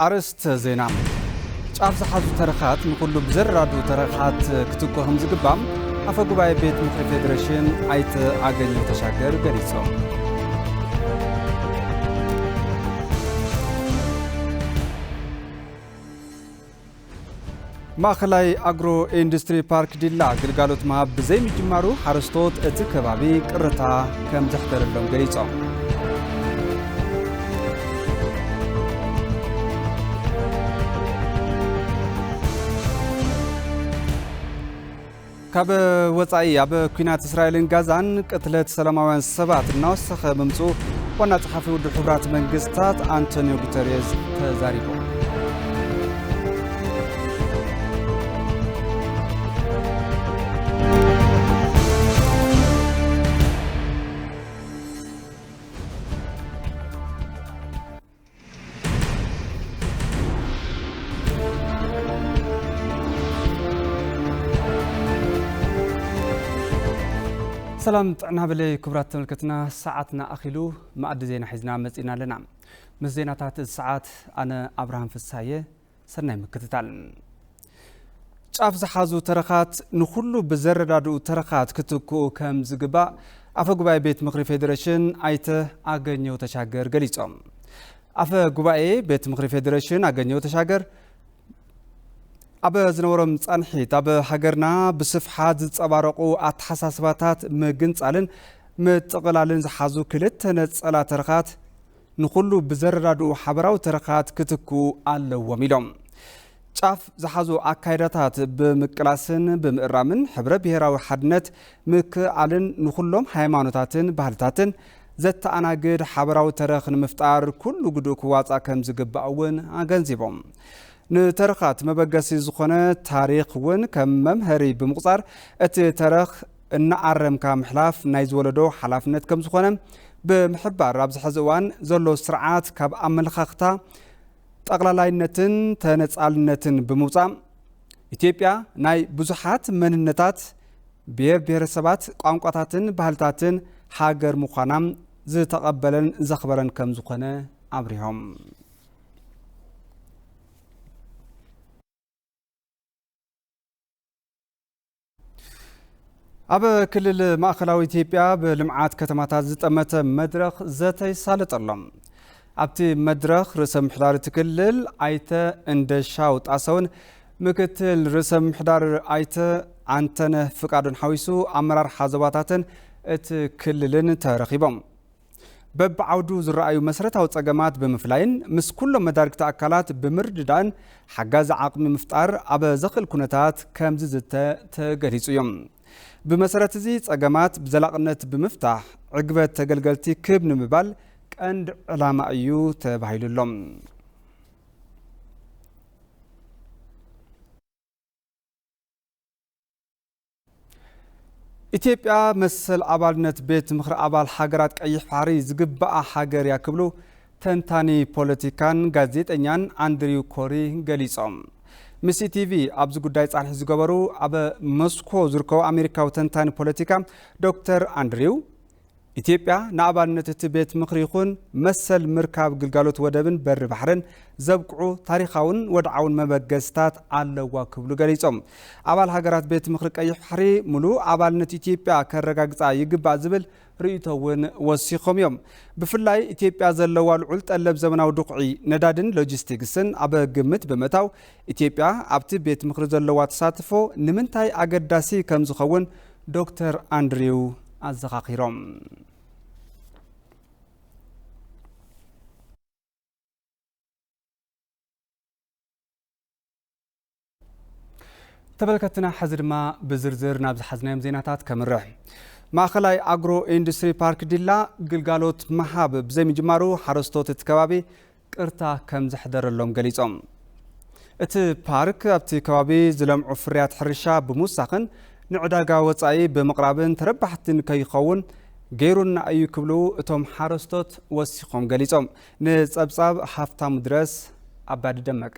ኣርእስተ ዜና። ጫፍ ዝሓዙ ተረኻት ንኹሉ ብዘረዳድኡ ተረኻት ክትኮ ከም ዝግባእ ኣፈ ጉባኤ ቤት ምኽሪ ፌዴሬሽን ኣይተ ኣገኘው ተሻገር ገሊጾም። ማእኸላይ ኣግሮ ኢንዱስትሪ ፓርክ ዲላ ግልጋሎት ምሃብ ብዘይምጅማሩ ሓረስቶት እቲ ከባቢ ቅርታ ከም ዘሕደረሎም ገሊጾም። ካብ ወጻኢ፣ ኣብ ኲናት እስራኤልን ጋዛን ቅትለት ሰላማውያን ሰባት እናወሰኸ ምምጽኡ ዋና ጸሓፊ ውድብ ሕቡራት መንግስታት ኣንቶኒዮ ጉተሬዝ ተዛሪቦም። ሰላም ጥዕና በለይ ክቡራት ተመልከትና፣ ሰዓትና ኣኺሉ መኣዲ ዜና ሒዝና መጺና ኣለና። ምስ ዜናታት እዚ ሰዓት ኣነ ኣብርሃም ፍሳየ፣ ሰናይ ምክትታል። ጫፍ ዝሓዙ ተረኻት ንኹሉ ብዘረዳድኡ ተረኻት ክትክኡ ከም ዝግባእ ኣፈ ጉባኤ ቤት ምኽሪ ፌዴሬሽን ኣይተ ኣገኘው ተሻገር ገሊጾም። ኣፈ ጉባኤ ቤት ምኽሪ ፌዴሬሽን ኣገኘው ተሻገር ኣብ ዝነበሮም ጻንሒት፣ ኣብ ሃገርና ብስፍሓት ዝጸባረቑ ኣተሓሳስባታት ምግንጻልን ምጥቕላልን ዝሓዙ ክልተ ነጸላ ተረኻት ንኹሉ ብዘረዳድኡ ሓበራዊ ተረኻት ክትክኡ ኣለዎም ኢሎም። ጫፍ ዝሓዙ ኣካይዳታት ብምቅላስን ብምእራምን ሕብረ ብሄራዊ ሓድነት ምክእኣልን ንኹሎም ሃይማኖታትን ባህልታትን ዘተኣናግድ ሓበራዊ ተረኽ ንምፍጣር ኩሉ ግድኡ ክዋጻእ ከም ዝግባእ እውን ኣገንዚቦም። ንተረኻት መበገሲ ዝኾነ ታሪኽ እውን ከም መምሀሪ ብምቑጻር፣ እቲ ተረኽ እናኣረምካ ምሕላፍ ናይ ዝወለዶ ሓላፍነት ከም ዝኾነ ብምሕባር፣ ኣብዚ ሕዚ እዋን ዘሎ ስርዓት ካብ ኣመለኻኽታ ጠቕላላይነትን ተነጻልነትን ብምውጻእ፣ ኢትዮጵያ ናይ ብዙሓት መንነታት፣ ብሄር ብሄረሰባት፣ ቋንቋታትን ባህልታትን ሃገር ምዃና ዝተቐበለን ዘኽበረን ከም ዝኾነ ኣብሪሆም። ኣብ ክልል ማእኸላዊ ኢትዮጵያ ብልምዓት ከተማታት ዝጠመተ መድረኽ ዘተ ይሳለጥ ኣሎ። ኣብቲ መድረኽ ርእሰ ምምሕዳር እቲ ክልል ኣይተ እንደሻው ጣሰውን ምክትል ርእሰ ምምሕዳር ኣይተ ኣንተነህ ፍቃዱን ሓዊሱ ኣመራርሓ ዞባታትን እቲ ክልልን ተረኺቦም። በብዓውዱ ዝረኣዩ መሰረታዊ ጸገማት ብምፍላይን ምስ ኩሎም መዳርግቲ ኣካላት ብምርድዳእን ሓጋዚ ዓቕሚ ምፍጣር ኣብ ዘኽእል ኩነታት ከም ዝዝተ ተገሊጹ እዩ። ብመሰረት እዚ ጸገማት ብዘላቕነት ብምፍታሕ ዕግበት ተገልገልቲ ክብ ንምባል ቀንዲ ዕላማ እዩ ተባሂሉ ኣሎ። ኢትዮጵያ መሰል ኣባልነት ቤት ምኽሪ ኣባል ሃገራት ቀይሕ ባሕሪ ዝግባኣ ሃገር እያ ክብሉ ተንታኒ ፖለቲካን ጋዜጠኛን ኣንድሪው ኮሪ ገሊጾም። ምስ ኢቲቪ ኣብዚ ጉዳይ ጻንሒ ዝገበሩ ኣብ ሞስኮ ዝርከቡ ኣሜሪካዊ ተንታኒ ፖለቲካ ዶክተር ኣንድሪው፣ ኢትዮጵያ ንኣባልነት እቲ ቤት ምኽሪ ይኹን መሰል ምርካብ ግልጋሎት ወደብን በሪ ባሕርን ዘብቅዑ ታሪኻውን ወድዓውን መበገስታት ኣለዋ ክብሉ ገሊጾም። ኣባል ሃገራት ቤት ምኽሪ ቀይሕ ባሕሪ ሙሉእ ኣባልነት ኢትዮጵያ ከረጋግጻ ይግባእ ዝብል ርእይቶ እውን ወሲኾም እዮም። ብፍላይ ኢትዮጵያ ዘለዋ ልዑል ጠለብ ዘመናዊ ድኹዒ ነዳድን ሎጂስቲክስን ኣብ ግምት ብምእታው፣ ኢትዮጵያ ኣብቲ ቤት ምኽሪ ዘለዋ ተሳትፎ ንምንታይ ኣገዳሲ ከም ዝኸውን ዶክተር ኣንድሪው ኣዘኻኺሮም። ተመልከትና፣ ሕዚ ድማ ብዝርዝር ናብ ዝሓዝናዮም ዜናታት ከምርሕ። ማእኸላይ ኣግሮ ኢንዱስትሪ ፓርክ ዲላ ግልጋሎት ምሃብ ብዘይምጅማሩ ሓረስቶት እቲ ከባቢ ቅርታ ከም ዘሕደረሎም ገሊጾም። እቲ ፓርክ ኣብቲ ከባቢ ዝለምዑ ፍርያት ሕርሻ ብምውሳኽን ንዕዳጋ ወጻኢ ብምቕራብን ተረባሕቲ ንከይኸውን ገይሩና እዩ ክብሉ እቶም ሓረስቶት ወሲኾም ገሊጾም። ንጸብጻብ ሃፍታሙ ድረስ ኣባዲ ደመቀ።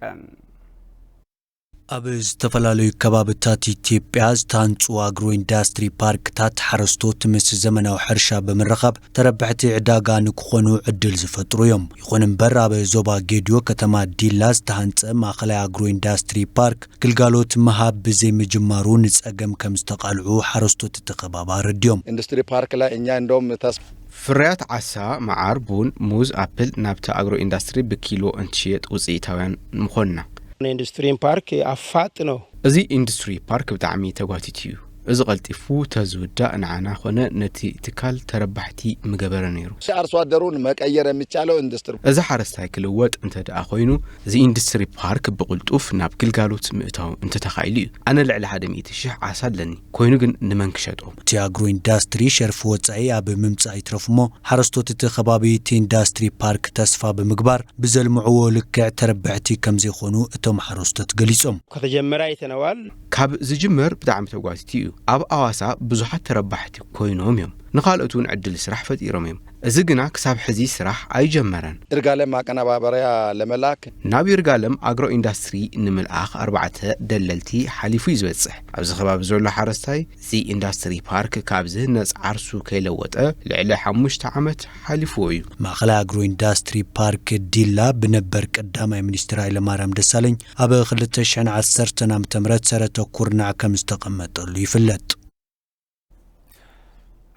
ኣብ ዝተፈላለዩ ከባብታት ኢትዮጵያ ዝተሃንፁ ኣግሮ ኢንዳስትሪ ፓርክታት ሓረስቶት ምስ ዘመናዊ ሕርሻ ብምርኻብ ተረባሕቲ ዕዳጋ ንክኾኑ ዕድል ዝፈጥሩ እዮም። ይኹን እምበር ኣብ ዞባ ጌዲዮ ከተማ ዲላ ዝተሃንፀ ማእኸላይ ኣግሮ ኢንዳስትሪ ፓርክ ግልጋሎት ምሃብ ብዘይምጅማሩ ንፀገም ከም ዝተቓልዑ ሓረስቶት እቲ ከባቢ ኣረዲኦም። ኢንዱስትሪ ፓርክ ላይ እኛ እንደውም ተስፋ ፍርያት ዓሳ፣ መዓር፣ ቡን፣ ሙዝ፣ ኣፕል ናብቲ ኣግሮ ኢንዳስትሪ ብኪሎ እንትሽየጥ ውፅኢታውያን ምኾንና። ኢንዱስትሪን ፓርክ ኣፋጥ ነው። እዚ ኢንዱስትሪ ፓርክ ብጣዕሚ ተጓቲቱ እዩ። እዚ ቀልጢፉ ተዝውዳእ ንዓና ኾነ ነቲ ትካል ተረባሕቲ ምገበረ ነይሩ። አርሶ አደሩን መቀየር የሚቻለው ኢንዱስትሪ እዚ ሓረስታይ ክልወጥ እንተ ደኣ ኮይኑ፣ እዚ ኢንዱስትሪ ፓርክ ብቕልጡፍ ናብ ግልጋሎት ምእታው እንተተኻኢሉ እዩ። ኣነ ልዕሊ ሓደ ሚእቲ ሽሕ ዓሳ ኣለኒ፣ ኮይኑ ግን ንመን ክሸጦ? እቲ ኣግሮ ኢንዳስትሪ ሸርፊ ወጻኢ ኣብ ምምጻእ ይትረፍ እሞ፣ ሓረስቶት እቲ ከባቢ እቲ ኢንዳስትሪ ፓርክ ተስፋ ብምግባር ብዘልምዕዎ ልክዕ ተረባሕቲ ከም ዘይኾኑ እቶም ሓረስቶት ገሊጾም። ከተጀመረ አይተነዋል። ካብ ዝጅመር ብጣዕሚ ተጓቲቱ እዩ። ኣብ ኣዋሳ ብዙሓት ተረባሕቲ ኮይኖም እዮም። ንኻልኦት እውን ዕድል ስራሕ ፈጢሮም እዮም። እዚ ግና ክሳብ ሕዚ ስራሕ ኣይጀመረን። ይርጋለም ማቀነባበሪያ ለመላክ ናብ ይርጋለም ኣግሮ ኢንዳስትሪ ንምልኣኽ ኣርባዕተ ደለልቲ ሓሊፉ እዩ ዝበጽሕ። ኣብዚ ከባቢ ዘሎ ሓረስታይ እዚ ኢንዳስትሪ ፓርክ ካብ ዝህነጽ ዓርሱ ከይለወጠ ልዕሊ ሓሙሽተ ዓመት ሓሊፍዎ እዩ። ማእኸላይ ኣግሮ ኢንዳስትሪ ፓርክ ዲላ ብነበር ቀዳማይ ሚኒስትር ሃይለማርያም ደሳለኝ ኣብ ክልተ ሽሕን ዓሰርተን ዓመተ ምህረት ሰረተ ኩርናዕ ከም ዝተቐመጠሉ ይፍለጥ።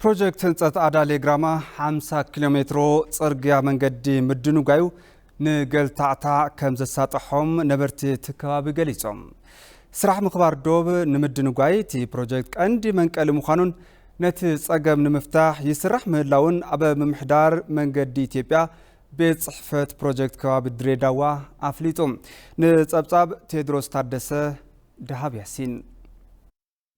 ፕሮጀክት ህንፀት ኣዳሌ ግራማ ሓምሳ ኪሎ ሜትሮ ፅርግያ መንገዲ ምድንጓዩ ንገልታዕታዕ ከም ዘሳጥሖም ነበርቲ እቲ ከባቢ ገሊፆም። ስራሕ ምኽባር ዶብ ንምድንጓይ እቲ ፕሮጀክት ቀንዲ መንቀሊ ምዃኑን ነቲ ፀገም ንምፍታሕ ይስራሕ ምህላውን ኣብ ምምሕዳር መንገዲ ኢትዮጵያ ቤት ፅሕፈት ፕሮጀክት ከባቢ ድሬዳዋ ኣፍሊጡ። ንፀብፃብ ቴድሮስ ታደሰ፣ ደሃብ ያሲን።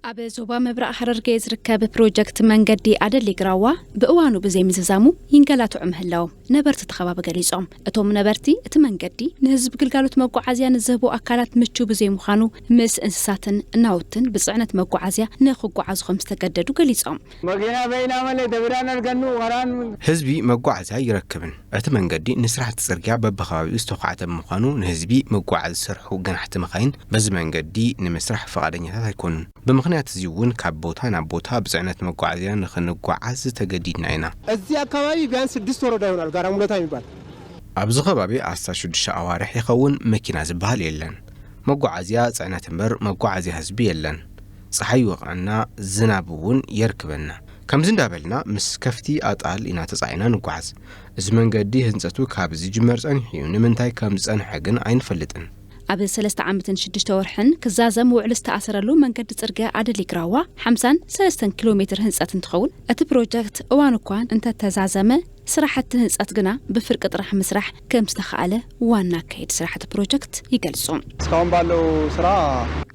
ኣብ ዞባ ምብራቕ ሃረርጌ ዝርከብ ፕሮጀክት መንገዲ ኣደሌ ግራዋ ብእዋኑ ብዘይምዝዛሙ ይንገላትዑ ምህላዎም ነበርቲ እቲ ከባቢ ገሊጾም። እቶም ነበርቲ፣ እቲ መንገዲ ንህዝቢ ግልጋሎት መጓዓዝያ ንዝህቡ ኣካላት ምቹው ብዘይምዃኑ፣ ምስ እንስሳትን ናውትን ብጽዕነት መጓዓዝያ ንኽጓዓዙ ከም ዝተገደዱ ገሊጾም። መኪና በይና መለ ተብራን ኣርገኑ ወራን ህዝቢ መጓዓዝያ ይረክብን። እቲ መንገዲ ንስራሕቲ ጽርግያ በብኸባቢኡ ዝተዃዕተ ብምዃኑ፣ ንህዝቢ መጓዓዚ ዝሰርሑ ገናሕቲ መኻይን በዚ መንገዲ ንምስራሕ ፍቓደኛታት ኣይኮኑን። ብምኽንያት እዚ እውን ካብ ቦታ ናብ ቦታ ብጽዕነት መጓዓዝያ ንኽንጓዓዝ ተገዲድና ኢና። እዚህ አካባቢ ቢያንስ ስድስት ወረዳ ይሆናል ጋራ ሙለታ የሚባል። ኣብዚ ከባቢ ኣስታት ሽዱሽተ ኣዋርሕ ይኸውን መኪና ዝበሃል የለን። መጓዓዝያ ጽዕነት እምበር መጓዓዝያ ህዝቢ የለን። ጸሓይ ይወቕዐና፣ ዝናብ እውን የርክበና። ከምዚ እንዳበልና ምስ ከፍቲ ኣጣል ኢና ተጻዒና ንጓዓዝ። እዚ መንገዲ ህንጸቱ ካብ ዝጅመር ጸኒሑ እዩ። ንምንታይ ከም ዝጸንሐ ግን ኣይንፈልጥን። ኣብ ሰለስተ ዓመትን ሽዱሽተ ወርሕን ክዛዘም ውዕሊ ዝተኣሰረሉ መንገዲ ጽርግያ ኣደሊ ግራዋ ሓምሳን ሰለስተን ኪሎ ሜትር ህንጸት እንትኸውን፣ እቲ ፕሮጀክት እዋኑ እኳ እንተተዛዘመ፣ ስራሕቲ ህንጸት ግና ብፍርቂ ጥራሕ ምስራሕ ከም ዝተኻእለ ዋና ኣካየዲ ስራሕቲ ፕሮጀክት ይገልጹ። እስካሁን ባለው ስራ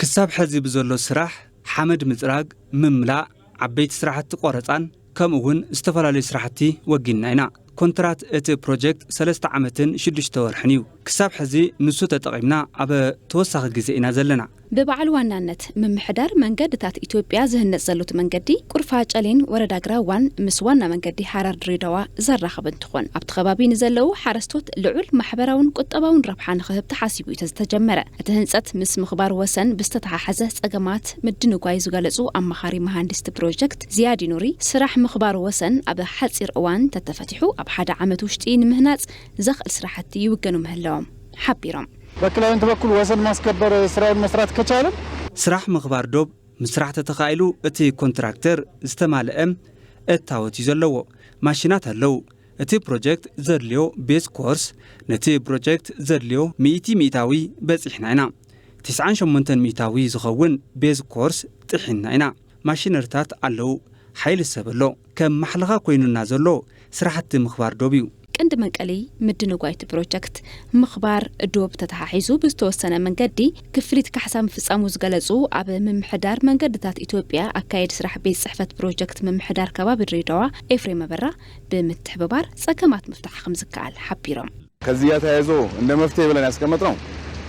ክሳብ ሕዚ ብዘሎ ስራሕ ሓመድ ምጽራግ፣ ምምላእ፣ ዓበይቲ ስራሕቲ ቆረጻን ከምኡ እውን ዝተፈላለዩ ስራሕቲ ወጊንና ኢና። ኮንትራት እቲ ፕሮጀክት ሰለስተ ዓመትን ሽዱሽተ ወርሕን እዩ። ክሳብ ሕዚ ንሱ ተጠቒምና ኣብ ተወሳኺ ግዜ ኢና ዘለና። ብበዓል ዋናነት ምምሕዳር መንገድታት ኢትዮጵያ ዝህነጽ ዘሎ እቲ መንገዲ ቁርፋ ጨሌን ወረዳ ግራዋን ምስ ዋና መንገዲ ሃረር ድሬዳዋ ዘራኽብ እንትኾን፣ ኣብቲ ከባቢ ንዘለዉ ሓረስቶት ልዑል ማሕበራውን ቁጠባውን ረብሓ ንኽህብ ተሓሲቡ እዩ ዝተጀመረ። እቲ ህንጸት ምስ ምኽባር ወሰን ብዝተተሓሓዘ ጸገማት ምድንጓይ ዝገለጹ ኣማኻሪ መሃንዲስ እቲ ፕሮጀክት ዚያዲ ኑሪ፣ ስራሕ ምኽባር ወሰን ኣብ ሓጺር እዋን ተተፈቲሑ ኣብ ሓደ ዓመት ውሽጢ ንምህናጽ ዘኽእል ስራሕቲ ይውገኑ ምህላዎም ሓቢሮም። በክላይንት በኩል ወሰን ማስከበር ስራውን መስራት ከቻልን ስራሕ ምኽባር ዶብ ምስራሕ ተተኻኢሉ እቲ ኮንትራክተር ዝተማልአ እታወት እዩ ዘለዎ። ማሽናት ኣለዉ። እቲ ፕሮጀክት ዘድልዮ ቤዝ ኮርስ፣ ነቲ ፕሮጀክት ዘድልዮ ሚእቲ ሚእታዊ በጺሕና ኢና። ትስዓን ሸሞንተን ሚእታዊ ዝኸውን ቤዝ ኮርስ ጥሒንና ኢና። ማሽነሪታት ኣለዉ። ሓይሊ ሰብ ኣሎ። ከም ማሕለኻ ኮይኑና ዘሎ ስራሕቲ ምኽባር ዶብ እዩ። ቀንዲ መንቀሊ ምድንጓይ እቲ ፕሮጀክት ምኽባር ዶብ ተተሓሒዙ ብዝተወሰነ መንገዲ ክፍሊት ካሕሳ ምፍጻሙ ዝገለጹ ኣብ ምምሕዳር መንገድታት ኢትዮጵያ ኣካየዲ ስራሕ ቤት ጽሕፈት ፕሮጀክት ምምሕዳር ከባቢ ድሬዳዋ ኤፍሬም ኣበራ፣ ብምትሕብባር ጸገማት ምፍታሕ ከም ዝከኣል ሓቢሮም። ከዚህ ጋር ተያይዞ እንደ መፍትሄ ብለን ያስቀመጥነው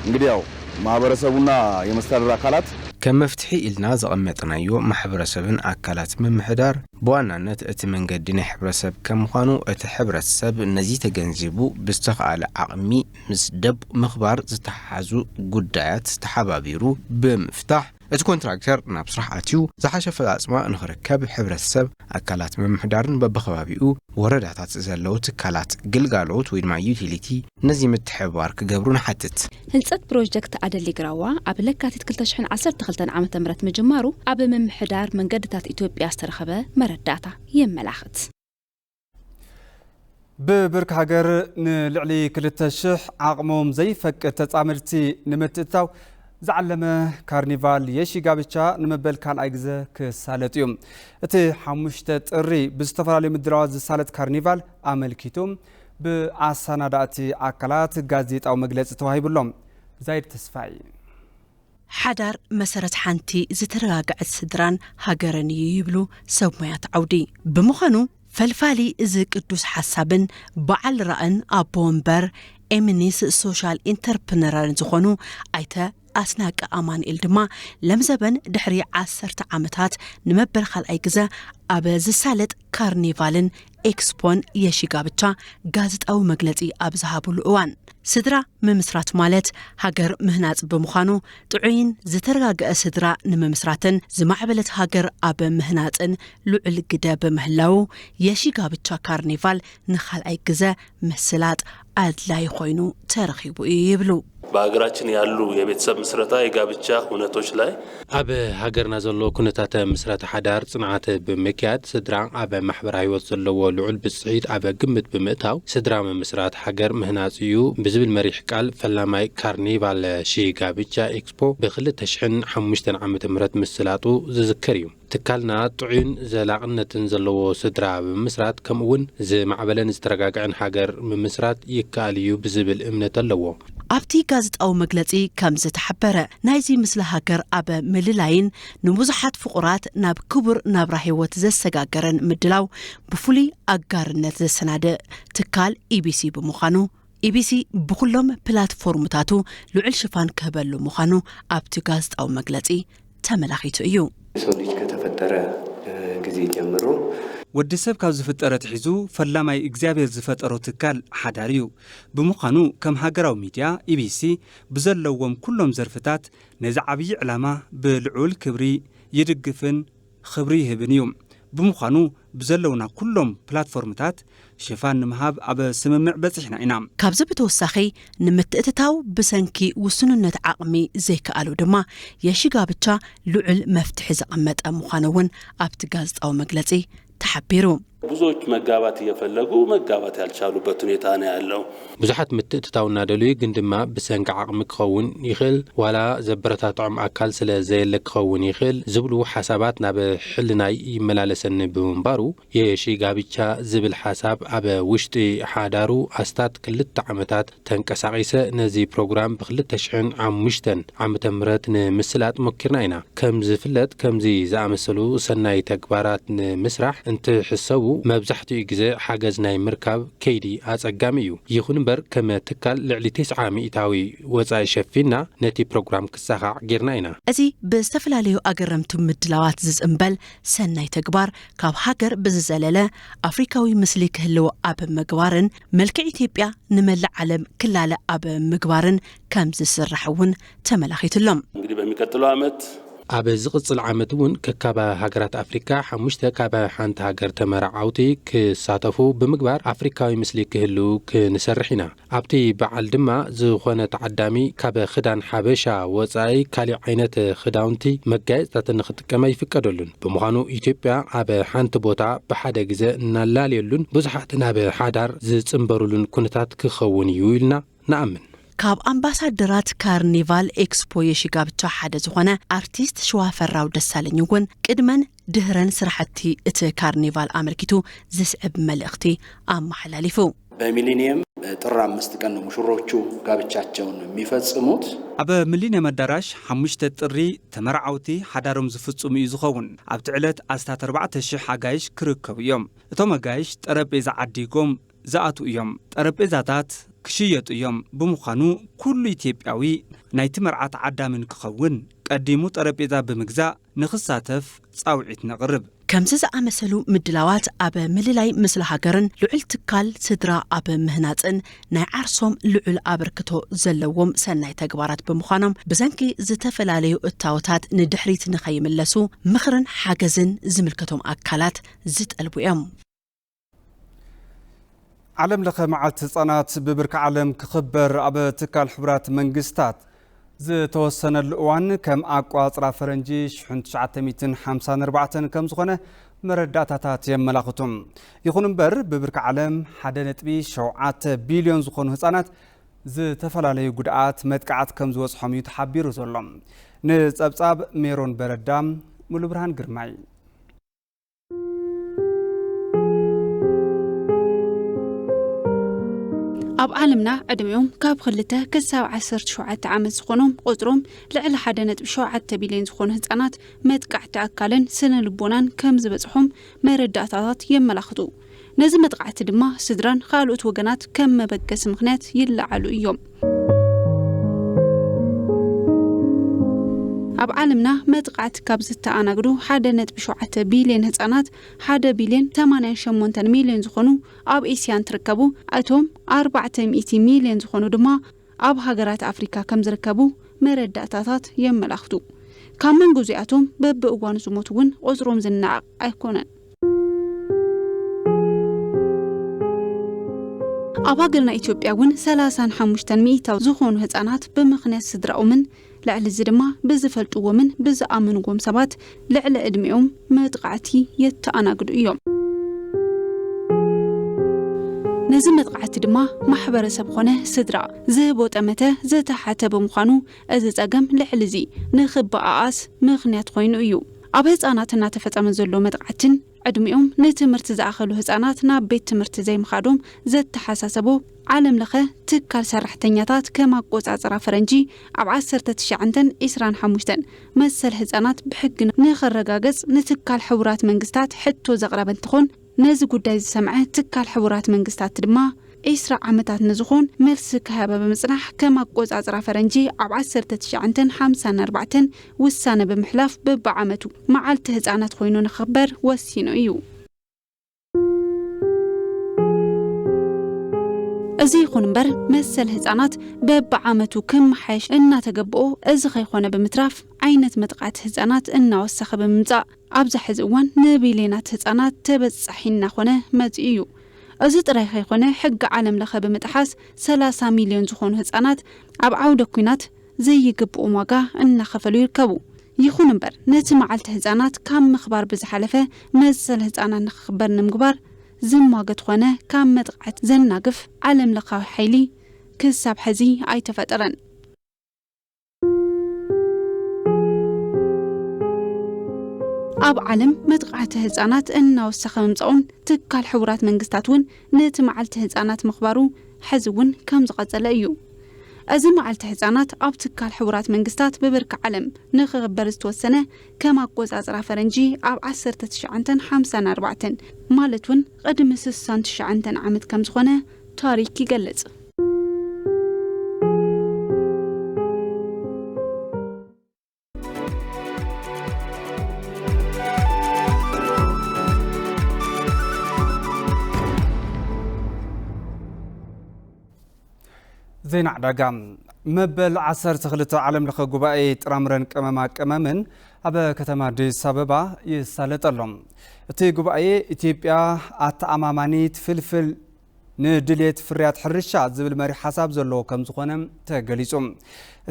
እንግዲህ ያው ማህበረሰቡና የመስተዳድር አካላት ከም መፍትሒ ኢልና ዘቐመጥናዮ ማሕበረሰብን ኣካላት ምምሕዳር ብዋናነት እቲ መንገዲ ናይ ሕብረተሰብ ከም ምዃኑ፣ እቲ ሕብረተሰብ ነዚ ተገንዚቡ ብዝተኻእለ ዓቕሚ ምስ ደብ ምኽባር ዝተሓሓዙ ጉዳያት ተሓባቢሩ ብምፍታሕ፣ እቲ ኮንትራክተር ናብ ስራሕ ኣትዩ ዝሓሸ ኣፈፃፅማ ንኽርከብ ሕብረተሰብ፣ ኣካላት ምምሕዳርን በብኸባቢኡ ወረዳታት ዘለዉ ትካላት ግልጋሎት ወይ ድማ ዩቲሊቲ ነዚ ምትሕብባር ክገብሩ ንሓትት። ህንጸት ፕሮጀክት ኣደሊ ግራዋ ኣብ ለካቲት ክልተ ሽሕን ዓሰርተ ክልተን ዓመተ ምህረት ምጅማሩ ኣብ ምምሕዳር መንገድታት ኢትዮጵያ ዝተረኸበ መረዳእታ የመላኽት። ብብርኪ ሃገር ንልዕሊ ክልተ ሽሕ ዓቕሞም ዘይፈቅድ ተጻመድቲ ንምትእትታው ዝዓለመ ካርኒቫል የሺ ጋብቻ ንመበል ካልኣይ ግዘ ክሳለጥ እዩ። እቲ ሓሙሽተ ጥሪ ብዝተፈላለዩ ምድላዋት ዝሳለጥ ካርኒቫል ኣመልኪቱ ብኣሰናዳእቲ ኣካላት ጋዜጣዊ መግለጺ ተዋሂቡሎም። ዛይድ ተስፋይ። ሓዳር መሰረት ሓንቲ ዝተረጋገዐት ስድራን ሃገርን እዩ ይብሉ ሰብ ሞያት ዓውዲ። ብምዃኑ ፈልፋሊ እዚ ቅዱስ ሓሳብን በዓል ራእን ኣቦ ወንበር ኤሚኒስ ሶሻል ኢንተርፕረነርን ዝኾኑ ኣይተ ኣስናቀ ኣማኑኤል ድማ ለምዘበን ድሕሪ ዓሰርተ ዓመታት ንመበል ካልኣይ ግዘ ኣብ ዝሳለጥ ካርኒቫልን ኤክስፖን የሺ ጋብቻ ጋዜጣዊ መግለጺ ኣብ ዝሃብሉ እዋን፣ ስድራ ምምስራት ማለት ሃገር ምህናጽ ብምዃኑ፣ ጥዑይን ዝተረጋገአ ስድራ ንምምስራትን ዝማዕበለት ሃገር ኣብ ምህናጽን ልዑል ግደ ብምህላዉ፣ የሺ ጋብቻ ካርኒቫል ንኻልኣይ ግዘ ምስላጥ ኣድላዪ ኮይኑ ተረኺቡ እዩ ይብሉ። በሀገራችን ያሉ የቤተሰብ ምስረታ የጋብቻ ሁነቶች ላይ ኣብ ሃገርና ዘሎ ኩነታተ ምስረታ ሓዳር ጽንዓት ብምክያድ፣ ስድራ ኣብ ማሕበራዊ ህይወት ዘለዎ ልዑል ብጽሒት ኣብ ግምት ብምእታው፣ ስድራ ምምስራት ሃገር ምህናጽ እዩ ብዝብል መሪሕ ቃል፣ ፈላማይ ካርኒቫል ሺ ጋብቻ ኤክስፖ ብክልተ ሽሕን ሓሙሽተን ዓመተ ምህረት ምስላጡ ዝዝከር እዩ። ትካልና ጥዑይን ዘላቕነትን ዘለዎ ስድራ ብምምስራት፣ ከምኡ እውን ዝማዕበለን ዝተረጋግዐን ሃገር ምምስራት ይከኣል እዩ ብዝብል እምነት ኣለዎ። ኣብቲ ጋዜጣዊ መግለጺ ከም ዝተሓበረ፣ ናይዚ ምስሊ ሃገር ኣብ ምልላይን ንብዙሓት ፍቑራት ናብ ክቡር ናብራ ህይወት ዘሰጋገረን ምድላው ብፍሉይ ኣጋርነት ዘሰናድእ ትካል ኢቢሲ ብምዃኑ፣ ኢቢሲ ብኹሎም ፕላትፎርምታቱ ልዑል ሽፋን ክህበሉ ምዃኑ ኣብቲ ጋዜጣዊ መግለጺ ተመላኺቱ እዩ። የሰው ልጅ ከተፈጠረ ጊዜ ጀምሮ ወዲ ሰብ ካብ ዝፍጠር ኣትሒዙ ፈላማይ እግዚኣብሔር ዝፈጠሮ ትካል ሓዳር እዩ። ብምዃኑ ከም ሃገራዊ ሚድያ ኢቢሲ ብዘለዎም ኩሎም ዘርፍታት ነዚ ዓብዪ ዕላማ ብልዑል ክብሪ ይድግፍን ክብሪ ይህብን እዩ። ብምዃኑ ብዘለውና ኩሎም ፕላትፎርምታት ሽፋን ንምሃብ ኣብ ስምምዕ በጺሕና ኢና። ካብዚ ብተወሳኺ ንምትእትታው ብሰንኪ ውሱንነት ዓቕሚ ዘይከኣሉ ድማ የሺ ጋብቻ ልዑል መፍትሒ ዘቐመጠ ምዃኑ እውን ኣብቲ ጋዜጣዊ መግለጺ ተሓቢሩ። ብዙዎች መጋባት እየፈለጉ መጋባት ያልቻሉበት ሁኔታ ነው ያለው። ብዙሓት ምትእትታው እናደለዩ ግን ድማ ብሰንኪ ዓቕሚ ክኸውን ይኽእል ዋላ ዘበረታትዖም ኣካል ስለ ዘየለ ክኸውን ይኽእል ዝብሉ ሓሳባት ናብ ሕልናይ ይመላለሰኒ ብምንባሩ የሺ ጋብቻ ዝብል ሓሳብ ኣብ ውሽጢ ሓዳሩ ኣስታት ክልተ ዓመታት ተንቀሳቒሰ ነዚ ፕሮግራም ብክልተ ሽሕን ሓሙሽተን ዓመተ ምህረት ንምስላጥ ሞኪርና ኢና። ከም ዝፍለጥ ከምዚ ዝኣመሰሉ ሰናይ ተግባራት ንምስራሕ እንትሕሰቡ መብዛሕትኡ ግዘ ሓገዝ ናይ ምርካብ ከይዲ ኣፀጋሚ እዩ። ይኹን እምበር ከም ትካል ልዕሊ ተስዓ ሚእታዊ ወፃኢ ሸፊንና ነቲ ፕሮግራም ክሳኻዕ ጌርና ኢና። እዚ ብዝተፈላለዩ ኣገረምቲ ምድላዋት ዝፅምበል ሰናይ ተግባር ካብ ሃገር ብዝዘለለ ኣፍሪካዊ ምስሊ ክህልዎ ኣብ ምግባርን መልክዕ ኢትዮጵያ ንመላእ ዓለም ክላለ ኣብ ምግባርን ከም ዝስራሕ እውን ተመላኺትሎም። እንግዲህ በሚቀጥለው ዓመት ኣብ ዝቕፅል ዓመት እውን ከካብ ሃገራት ኣፍሪካ ሓሙሽተ ካብ ሓንቲ ሃገር ተመራዓውቲ ክሳተፉ ብምግባር ኣፍሪካዊ ምስሊ ክህሉ ክንሰርሕ ኢና። ኣብቲ በዓል ድማ ዝኾነ ተዓዳሚ ካብ ክዳን ሓበሻ ወፃኢ ካሊእ ዓይነት ክዳውንቲ መጋየፅታትን ንክጥቀም ኣይፍቀደሉን። ብምዃኑ ኢትዮጵያ ኣብ ሓንቲ ቦታ ብሓደ ግዘ እናላለየሉን ብዙሓት ናብ ሓዳር ዝፅንበሩሉን ኩነታት ክኸውን እዩ ኢልና ንኣምን። ካብ ኣምባሳደራት ካርኒቫል ኤክስፖ የሺ ጋብቻ ሓደ ዝኾነ ኣርቲስት ሽዋፈራው ደሳለኝ እውን ቅድመን ድህረን ስራሕቲ እቲ ካርኒቫል ኣመልኪቱ ዝስዕብ መልእኽቲ ኣመሓላሊፉ። በሚሊኒየም ጥር አምስት ቀን ነው ሙሽሮቹ ጋብቻቸውን የሚፈጽሙት። ኣብ ሚሊኒየም ኣዳራሽ ሓሙሽተ ጥሪ ተመርዓውቲ ሓዳሮም ዝፍጽሙ እዩ ዝኸውን። ኣብቲ ዕለት ኣስታት ኣርባዕተ ሽሕ ኣጋይሽ ክርከቡ እዮም። እቶም ኣጋይሽ ጠረጴዛ ዓዲጎም ዝኣትዉ እዮም። ጠረጴዛታት ክሽየጡ እዮም። ብምዃኑ ኩሉ ኢትዮጵያዊ ናይቲ መርዓ ተዓዳሚ ንክኸውን ቀዲሙ ጠረጴዛ ብምግዛእ ንኽሳተፍ ጻውዒት ነቕርብ። ከምዚ ዝኣመሰሉ ምድላዋት ኣብ ምልላይ ምስሊ ሃገርን ልዑል ትካል ስድራ ኣብ ምህናጽን ናይ ዓርሶም ልዑል ኣበርክቶ ዘለዎም ሰናይ ተግባራት ብምዃኖም ብሰንኪ ዝተፈላለዩ እታወታት ንድሕሪት ንኸይምለሱ ምኽርን ሓገዝን ዝምልከቶም ኣካላት ዝጠልቡ እዮም። ዓለም ለኸ መዓልቲ ህጻናት ብብርኪ ዓለም ክኽበር ኣብ ትካል ሕቡራት መንግስታት ዝተወሰነሉ እዋን ከም ኣቋጽራ ፈረንጂ ሽሕን ትሽዓተ ሚእትን ሓምሳን ኣርባዕተን ከም ዝኾነ መረዳእታታት የመላኽቱ። ይኹን እምበር ብብርኪ ዓለም ሓደ ነጥቢ ሸውዓተ ቢልዮን ዝኾኑ ህጻናት ዝተፈላለዩ ጉድኣት መጥቃዕት ከም ዝበጽሖም እዩ ተሓቢሩ ዘሎ። ንጸብጻብ ሜሮን በረዳ፣ ሙሉ ብርሃን ግርማይ። ኣብ ዓለምና ዕድሚኦም ካብ ክልተ ክሳብ ዓሰርተ ሸውዓተ ዓመት ዝኾኖም ቁጽሮም ልዕሊ ሓደ ነጥቢ ሸውዓተ ቢልዮን ዝኾኑ ህጻናት መጥቃዕቲ ኣካልን ስነ ልቦናን ከም ዝበጽሖም መረዳእታታት የመላኽቱ። ነዚ መጥቃዕቲ ድማ ስድራን ካልኦት ወገናት ከም መበገሲ ምኽንያት ይለዓሉ እዮም። ኣብ ዓለምና መጥቃዕቲ ካብ ዝተኣናግዱ ሓደ ነጥቢ ሸውዓተ ቢልዮን ህጻናት ሓደ ቢልዮን ሰማንያን ሸሞንተን ሚልዮን ዝኾኑ ኣብ ኤስያ እንትርከቡ፣ እቶም ኣርባዕተ ሚእቲ ሚልዮን ዝኾኑ ድማ ኣብ ሃገራት ኣፍሪካ ከም ዝርከቡ መረዳእታታት የመላኽቱ። ካብ መንጎ እዚኣቶም በብእዋኑ ዝሞቱ እውን ቁጽሮም ዝነዓቕ ኣይኮነን። ኣብ ሃገርና ኢትዮጵያ እውን ሰላሳን ሓሙሽተን ሚእታዊ ዝኾኑ ህጻናት ብምኽንያት ስድራኦምን ልዕሊ እዚ ድማ ብዝፈልጥዎምን ብዝኣመንዎም ሰባት ልዕሊ ዕድሚኦም መጥቓዕቲ የተኣናግዱ እዮም። ነዚ መጥቓዕቲ ድማ ማሕበረሰብ ኾነ ስድራ ዝህቦ ጠመተ ዝተሓተ ብምዃኑ፣ እዚ ጸገም ልዕሊ እዚ ንኽበኣኣስ ምኽንያት ኮይኑ እዩ። ኣብ ህጻናት እናተፈጸመ ዘሎ መጥቓዕትን ዕድሚኦም ንትምህርቲ ዝኣኸሉ ህጻናት ናብ ቤት ትምህርቲ ዘይምኻዶም ዘተሓሳሰቦ ዓለም ለኸ ትካል ሰራሕተኛታት ከም ኣቆጻጽራ ፈረንጂ ኣብ ዓሰርተ ትሽዓተን ዕስራን ሓሙሽተን መሰል ህጻናት ብሕጊ ንኸረጋገጽ ንትካል ሕቡራት መንግስታት ሕቶ ዘቕረበ እንትኾን፣ ነዚ ጉዳይ ዝሰምዐ ትካል ሕቡራት መንግስታት ድማ ዕስራ ዓመታት ንዝኾን መልሲ ክሃበ ብምጽናሕ ከም ኣቆጻጽራ ፈረንጂ ኣብ ዓሰርተ ትሽዓተን ሓምሳን ኣርባዕተን ውሳነ ብምሕላፍ በብዓመቱ መዓልቲ ህጻናት ኮይኑ ንኽኽበር ወሲኑ እዩ። እዚ ይኹን እምበር መሰል ህጻናት በብዓመቱ ክመሓየሽ እናተገብኦ፣ እዚ ከይኾነ ብምትራፍ ዓይነት መጥቃዕቲ ህጻናት እናወሰኸ ብምምጻእ፣ ኣብዚ ሕዚ እዋን ንቢልዮናት ህጻናት ተበጻሒ እናኾነ መጺኡ እዩ። እዚ ጥራይ ከይኮነ፣ ሕጊ ዓለም ለኸ ብምጥሓስ ሰላሳ ሚልዮን ዝኾኑ ህጻናት ኣብ ዓውደ ኲናት ዘይግብኦም ዋጋ እናኸፈሉ ይርከቡ። ይኹን እምበር፣ ነቲ መዓልቲ ህጻናት ካብ ምኽባር ብዝሓለፈ መሰል ህጻናት ንኽኽበር ንምግባር ዝሟገት ኾነ ካብ መጥቃዕቲ ዘናግፍ ዓለም ለኻዊ ሓይሊ ክሳብ ሕዚ ኣይተፈጠረን። ኣብ ዓለም መጥቃዕቲ ህጻናት እናወሰኸ ምምጻኡን ትካል ሕቡራት መንግስታት እውን ነቲ መዓልቲ ህጻናት ምኽባሩ ሕዚ እውን ከም ዝቐጸለ እዩ። እዚ መዓልቲ ህጻናት ኣብ ትካል ሕቡራት መንግስታት ብብርኪ ዓለም ንኽኽበር ዝተወሰነ ከም ኣቆጻጽራ ፈረንጂ ኣብ ዓሰርተ ትሽዓተን ሓምሳን ኣርባዕተን ማለት እውን ቅድሚ ስሳን ትሽዓተን ዓመት ከም ዝኾነ ታሪክ ይገልጽ። ዜና ዕዳጋ። መበል ዓሰርተ ክልተ ዓለም ለኸ ጉባኤ ጥራምረን ቅመማ ቅመምን ኣብ ከተማ ኣዲስ ኣበባ ይሳለጥ ኣሎ። እቲ ጉባኤ ኢትዮጵያ ኣተኣማማኒት ፍልፍል ንድሌት ፍርያት ሕርሻ ዝብል መሪሕ ሓሳብ ዘለዎ ከም ዝኾነ ተገሊጹ።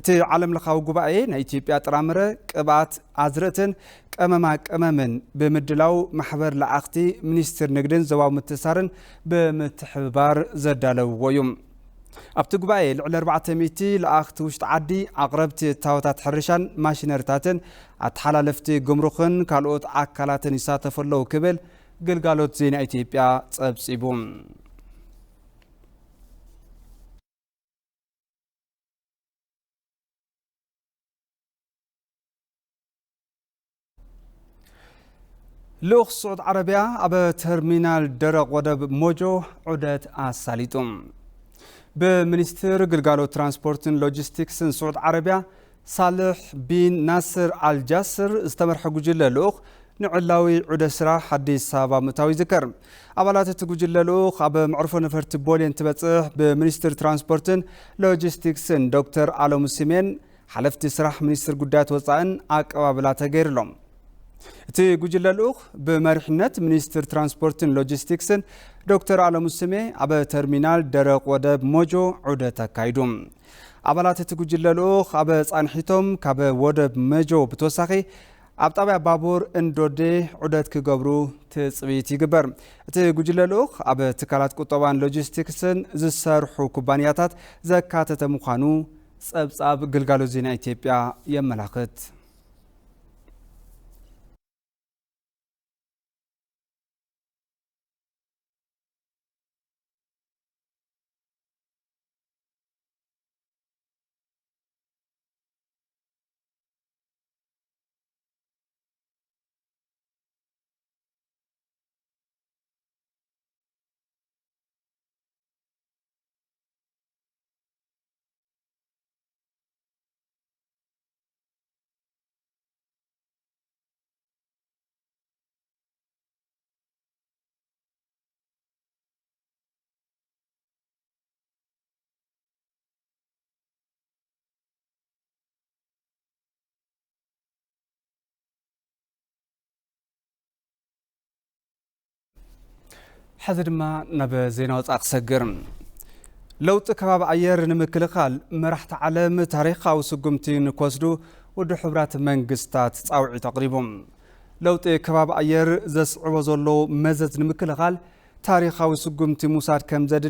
እቲ ዓለም ለኻዊ ጉባኤ ናይ ኢትዮጵያ ጥራምረ፣ ቅብኣት ኣዝርእትን ቀመማ ቀመምን ብምድላው ማሕበር ለኣኽቲ ሚኒስትር ንግድን ዞባዊ ምትእስሳርን ብምትሕብባር ዘዳለውዎ እዩ። ኣብቲ ጉባኤ ልዕሊ ኣርባዕተ ሚእቲ ለኣኽቲ ውሽጢ ዓዲ፣ ኣቕረብቲ እታወታት ሕርሻን ማሽነሪታትን ኣተሓላለፍቲ ጉምሩኽን ካልኦት ኣካላትን ይሳተፉ ኣለዉ ክብል ግልጋሎት ዜና ኢትዮጵያ ጸብጺቡ። ልኡኽ ስዑድ ዓረብያ ኣብ ተርሚናል ደረቕ ወደብ ሞጆ ዑደት ኣሳሊጡ። ብሚኒስትር ግልጋሎት ትራንስፖርትን ሎጂስቲክስን ስዑድ ዓረብያ ሳልሕ ቢን ናስር ኣልጃስር ዝተመርሐ ጉጅለ ልኡኽ ንዕላዊ ዑደ ስራሕ ኣዲስ ኣበባ ምእታው ይዝከር። ኣባላት እቲ ጉጅለ ልኡኽ ኣብ መዕርፎ ነፈርቲ ቦሌ እንትበጽሕ ብሚኒስትር ትራንስፖርትን ሎጂስቲክስን ዶክተር ኣለሙ ስሜን ሓለፍቲ ስራሕ ሚኒስትር ጉዳያት ወጻእን ኣቀባብላ ተገይርሎም። እቲ ጉጅለ ልኡኽ ብመሪሕነት ሚኒስትር ትራንስፖርትን ሎጂስቲክስን ዶክተር ኣለሙ ስሜ ኣብ ተርሚናል ደረቕ ወደብ ሞጆ ዑደት ኣካይዱ። ኣባላት እቲ ጉጅለ ልኡኽ ኣብ ጻንሒቶም ካብ ወደብ መጆ ብተወሳኺ ኣብ ጣብያ ባቡር እንዶዴ ዑደት ክገብሩ ትጽቢት ይግበር። እቲ ጉጅለ ልኡኽ ኣብ ትካላት ቁጠባን ሎጂስቲክስን ዝሰርሑ ኩባንያታት ዘካተተ ምዃኑ ጸብጻብ ግልጋሎት ዜና ኢትዮጵያ የመላኽት። ሕዚ ድማ ናብ ዜና ወፃኢ ክሰግር። ለውጢ ከባቢ ኣየር ንምክልኻል መራሕቲ ዓለም ታሪኻዊ ስጉምቲ ንክወስዱ ውድብ ሕቡራት መንግስታት ጻውዒት ኣቕሪቡ። ለውጢ ከባቢ ኣየር ዘስዕቦ ዘሎ መዘዝ ንምክልኻል ታሪኻዊ ስጉምቲ ምውሳድ ከም ዘድሊ